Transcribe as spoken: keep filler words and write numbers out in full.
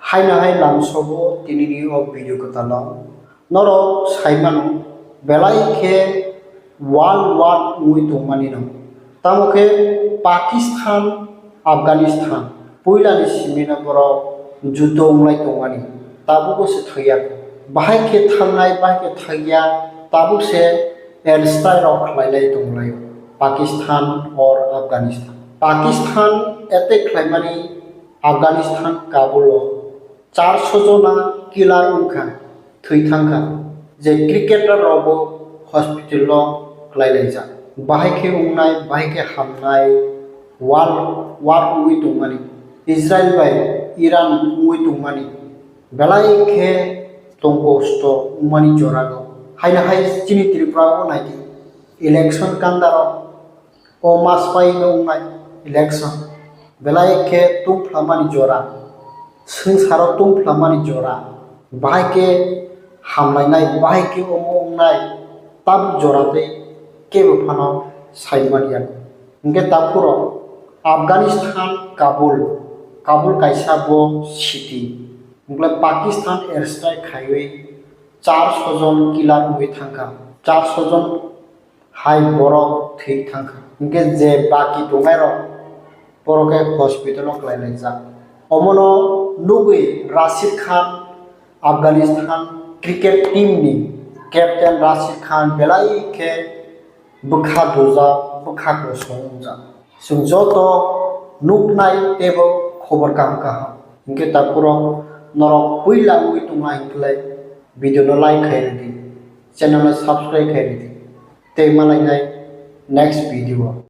Haino hai lamsogo tinini o video kwtalo norok saimano belai khe world war wngwi tongmani no. Tamo khe Pakistan, Afghanistan puilani simino borok judo wnglai tongmani, tabugo se thangya. Bahai khe thangnai, bahai khe thangya, tabuk se airstrike rok khlailai tonglaio Pakistan or Afghanistan. Pakistan attack khlaimani Afghanistan Kabul o charso jona killer wngkha, thwi thangkha, je cricketer rokbo hospital o kwlai laijak. Bahai khe wngnai, bahai khe hamnai, war, war wngwi tongmani, Israel bai Iran wngwi tongmani, belai khe tong kosto wngmani jorago. Haino hai chini Tripura o naidi, election kandarok o mas pai no wngnai election, belai khe tungphlamani jora, swngcharo tungphlamani jora, bahai khe hamlainai, bahai khe omo wngnai, tabuk jora tei kebo phano saimani ya. Hwnkhe takhuro Afghanistan Kabul, Kabul kaisa bo city, hwnkhe Pakistan airstrike khaiwi charso jon killer wngwi thangkha, charso jon hai borok thwi thangkha. Hwnkhe je baki tongnairok borok khe hospital o kwlai laijak. Omono nugwi Rashid Khan, Afghanistan cricket team ni captain Rashid Khan belai khe bwkha dujak, bwkha kosong wngjak. Chwng joto nuknai teibo khobor kaham kaham. Hwnkhe takhuro norok puila wngwi tongma hinkhe video no like khai rwdi, channel no subscribe khai rwdi. Tei malainai next video o.